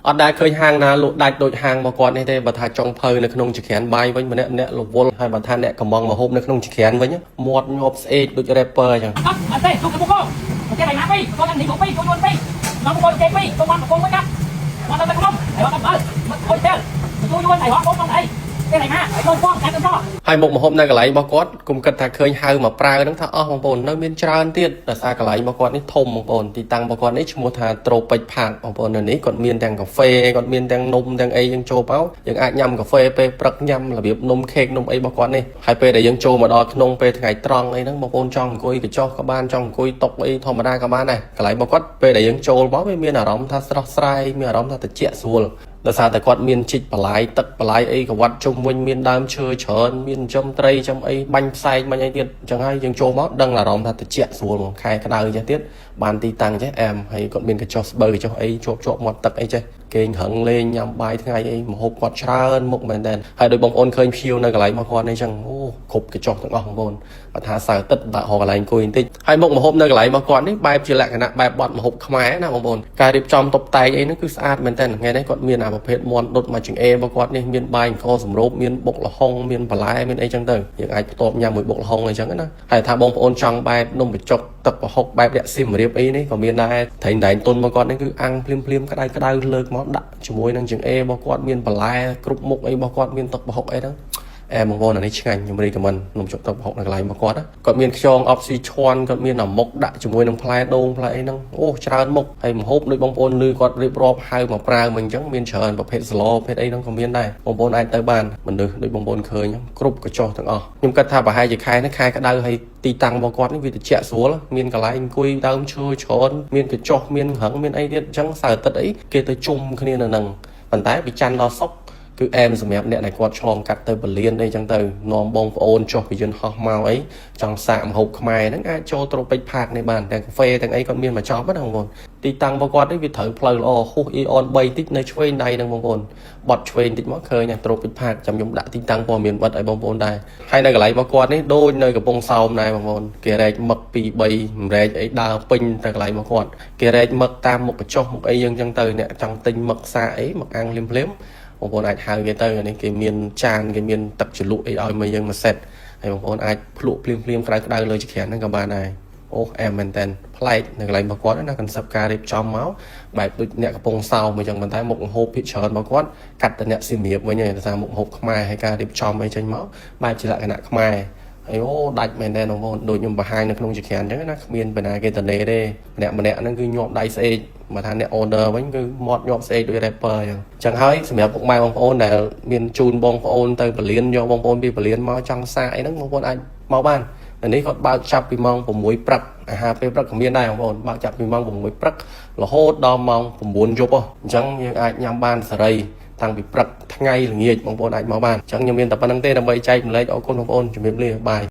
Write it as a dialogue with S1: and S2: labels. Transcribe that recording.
S1: អត់ដែលឃើញហាងណាលក់ដាច់ដូចហាងរបស់គាត់នេះទេបើថាចុងភៅនៅក្នុងចក្រានបាយវិញម្នាក់ម្នាក់រវល់ហើយបើថាអ្នកកំងមកហូបនៅក្នុងចក្រានវិញមាត់ញាប់ស្អេកដូច rapper អញ្ចឹង
S2: អត់អត់ទេទុកទៅមុខកគេឲ្យណាពីកូននេះពីកូនយួនពីមកកូនគេពីកូនបានកូនមួយកាត់មកទៅក្នុងហើយមកបើមកអុយទេទូយួនហើយហោះកូនអីគេឲ្យណាឲ្យកូនបងកាត់ទៅ
S1: ហើយមុខម្ហូបនៅកន្លែងរបស់គាត់គុំគិតថាឃើញហៅមកប្រើហ្នឹងថាអស់បងប្អូននៅមានច្រើនទៀតដោយសារកន្លែងរបស់គាត់នេះធំបងប្អូនទីតាំងរបស់គាត់នេះឈ្មោះថា Tropic Park បងប្អូននៅនេះគាត់មានទាំងកាហ្វេគាត់មានទាំងនំទាំងអីយើងចូលមកយើងអាចញ៉ាំកាហ្វេពេលព្រឹកញ៉ាំរបៀបនំខេកនំអីរបស់គាត់នេះហើយពេលដែលយើងចូលមកដល់ក្នុងពេលថ្ងៃត្រង់អីហ្នឹងបងប្អូនចង់អង្គុយកញ្ចុះក៏បានចង់អង្គុយតុអីធម្មតាក៏បានដែរកន្លែងរបស់គាត់ពេលដែលយើងចូលមកវាមានអារម្មណ៍ថាស្រស់ស្រាយមានអារម្មណ៍ថាត្រជាក់ស្រួល ដោយសារតែគាត់មានជីកបន្លាយទឹកបន្លាយអីក៏វត្តជុំវិញមានដើមឈើច្រើនមានចំត្រីចំអីបាញ់ផ្សែងបាញ់អីទៀតអញ្ចឹងហើយយើងចូលមកដឹងអារម្មណ៍ថាត្រជាក់ស្រួលហ្មងខែក្តៅចេះទៀតបានទីតាំងចេះអែមហើយគាត់មានកញ្ចុះស្បូវកញ្ចុះអីជាប់ជាប់មាត់ទឹកអីចេះគេងរឹងលេងញ៉ាំបាយថ្ងៃអីមហូបគាត់ច្រើនមុខមែនតើហើយដោយបងប្អូនឃើញភ្ញៀវនៅកន្លែងរបស់គាត់នេះអញ្ចឹងអូគ្រប់កញ្ចុះទាំងអស់បងប្អូនបើថាសៅរ៍អាទិត្យបាក់រកកន្លែងអង្គុយបន្តិចហើយមុខម្ហូបនៅកន្លែងរបស់គាត់នេះបែបជាលក្ខណៈបែបបត់ម្ហូបខ្មែរណាបងប្អូនការរៀបចំតុបតែងអីហ្នឹងគឺស្អាតមែនតើថ្ងៃនេះគាត់មានអាប្រភេទមាន់ដុតមកចង្អេររបស់គាត់នេះមានបាយអង្គសម្រូបមានបុកល្ហុងមានបន្លែមានអីចឹងទៅយើងអាចផ្ទាប់ញ៉ាំមួយបុកល្ហុងអីចឹងណាហើយថាបងប្អូនចង់បែបនំបញ្ចុកទឹកប្រហុកបែបដាក់សៀមរាបអីនេះក៏មានដែរត្រីដៃតុនរបស់គាត់នេះគឺអាំងភ្លាមភ្លាមក្តៅក្តៅលើកមកដាក់ជាមួយនឹងចង្អេររបស់គាត់មានបន្លែគ្រប់មុខអីរបស់គាត់មានទឹកប្រហុកអីហ្នឹង អែបងប្អូនអានេះឆ្ងាញ់ខ្ញុំ recommend នំជុកទឹកប្រហុកនៅកន្លែងរបស់គាត់ណាគាត់មានខ្យងអប់ស៊ីឈួនគាត់មានអាមុកដាក់ជាមួយនឹងផ្លែដូងផ្លែអីហ្នឹងអូច្រើនមុខហើយម្ហូបដូចបងប្អូនឮគាត់រៀបរាប់ហៅមកប្រើមកអញ្ចឹងមានច្រើនប្រភេទស្លប្រភេទអីហ្នឹងក៏មានដែរបងប្អូនអាចទៅបានមនុស្សដូចបងប្អូនឃើញគ្រប់កញ្ចុះទាំងអស់ខ្ញុំគិតថាប្រហែលជាខែនេះខែក្តៅហើយទីតាំងរបស់គាត់នេះវាត្រជាក់ស្រួលមានកន្លែងអង្គុយដើមឈើច្រើនមានកញ្ចុះមានរឹងមានអីទៀតអញ្ចឹងសៅរ៍អាទិត្យអីគេទៅជុំគ្នានៅហ្នឹងប៉ុន្តែពីច័ន្ទដល់សុក្រ គឺអែមសម្រាប់អ្នកដែលគាត់ឆ្លងកាត់ទៅពលានអីចឹងទៅនាំបងប្អូនចុះពីយន្តហោះមកអីចង់សាកម្ហូបខ្មែរហ្នឹងអាចចូល Tropic Park នេះបានទាំងកាហ្វេទាំងអីគាត់មានមកចប់ណាបងប្អូនទីតាំងរបស់គាត់នេះវាត្រូវផ្លូវល្អហួស Aeon 3តិចនៅឆ្វេងដៃហ្នឹងបងប្អូនបត់ឆ្វេងតិចមកឃើញ Tropic Park ចាំខ្ញុំដាក់ទីតាំងព័ត៌មានបិទឲ្យបងប្អូនដែរហើយនៅកន្លែងរបស់គាត់នេះដូចនៅកំពង់សោមដែរបងប្អូនគេរែកមឹក2 3រែកអីដើរពេញតែកន្លែងរបស់គាត់គេរែកមឹកតាមមុខកញ្ចុះមុខអីយើងចឹងទៅអ្នកចង់ទិញមឹកសាអីមកអាំងភ្លាមភ្លាម បងប្អូនអាចហៅគេទៅអានេះគេមានចានគេមានទឹកជ្រលក់អីឲ្យមកយើងមួយសេតហើយបងប្អូនអាចភ្លក់ភ្លាមភ្លាមក្តៅក្តៅលើចក្រានហ្នឹងក៏បានដែរអូអែមមែនតើប្លែកនៅកន្លែងរបស់គាត់ណា concept ការរៀបចំមកបែបដូចអ្នកកំពង់សោមអញ្ចឹងប៉ុន្តែមុខម្ហូបភាគច្រើនរបស់គាត់កាត់តែអ្នកសៀមរាបវិញហើយដោយសារមុខម្ហូបខ្មែរហើយការរៀបចំអីចេញមកបែបជាលក្ខណៈខ្មែរហើយអូដាច់មែនតើបងប្អូនដូចខ្ញុំបង្ហាញនៅក្នុងចក្រានអញ្ចឹងណាគ្មានបណ្ណាគេតនេទេម្នាក់ម្នាក់ហ្នឹងគឺញាប់ដៃស្អេកមកថាអ្នក owner វិញគឺមាត់ញាប់ស្អេកដូច rapper អញ្ចឹងអញ្ចឹងហើយសម្រាប់ពុកម៉ែបងប្អូនដែលមានជូនបងប្អូនទៅពលានយកបងប្អូនពីពលានមកចង់សាកអីហ្នឹងបងប្អូនអាចមកបានអានេះគាត់បើកចាប់ពីម៉ោង6ព្រឹកអាហារពេលព្រឹកក៏មានដែរបងប្អូនបើកចាប់ពីម៉ោង6ព្រឹករហូតដល់ម៉ោង9យប់អញ្ចឹងយើងអាចញ៉ាំបានសេរីតាំងពីព្រឹកថ្ងៃល្ងាចបងប្អូនអាចមកបានអញ្ចឹងខ្ញុំមានតែប៉ុណ្្នឹងទេដើម្បីចែករំលែកអរគុណបងប្អូនជំរាបលា bye.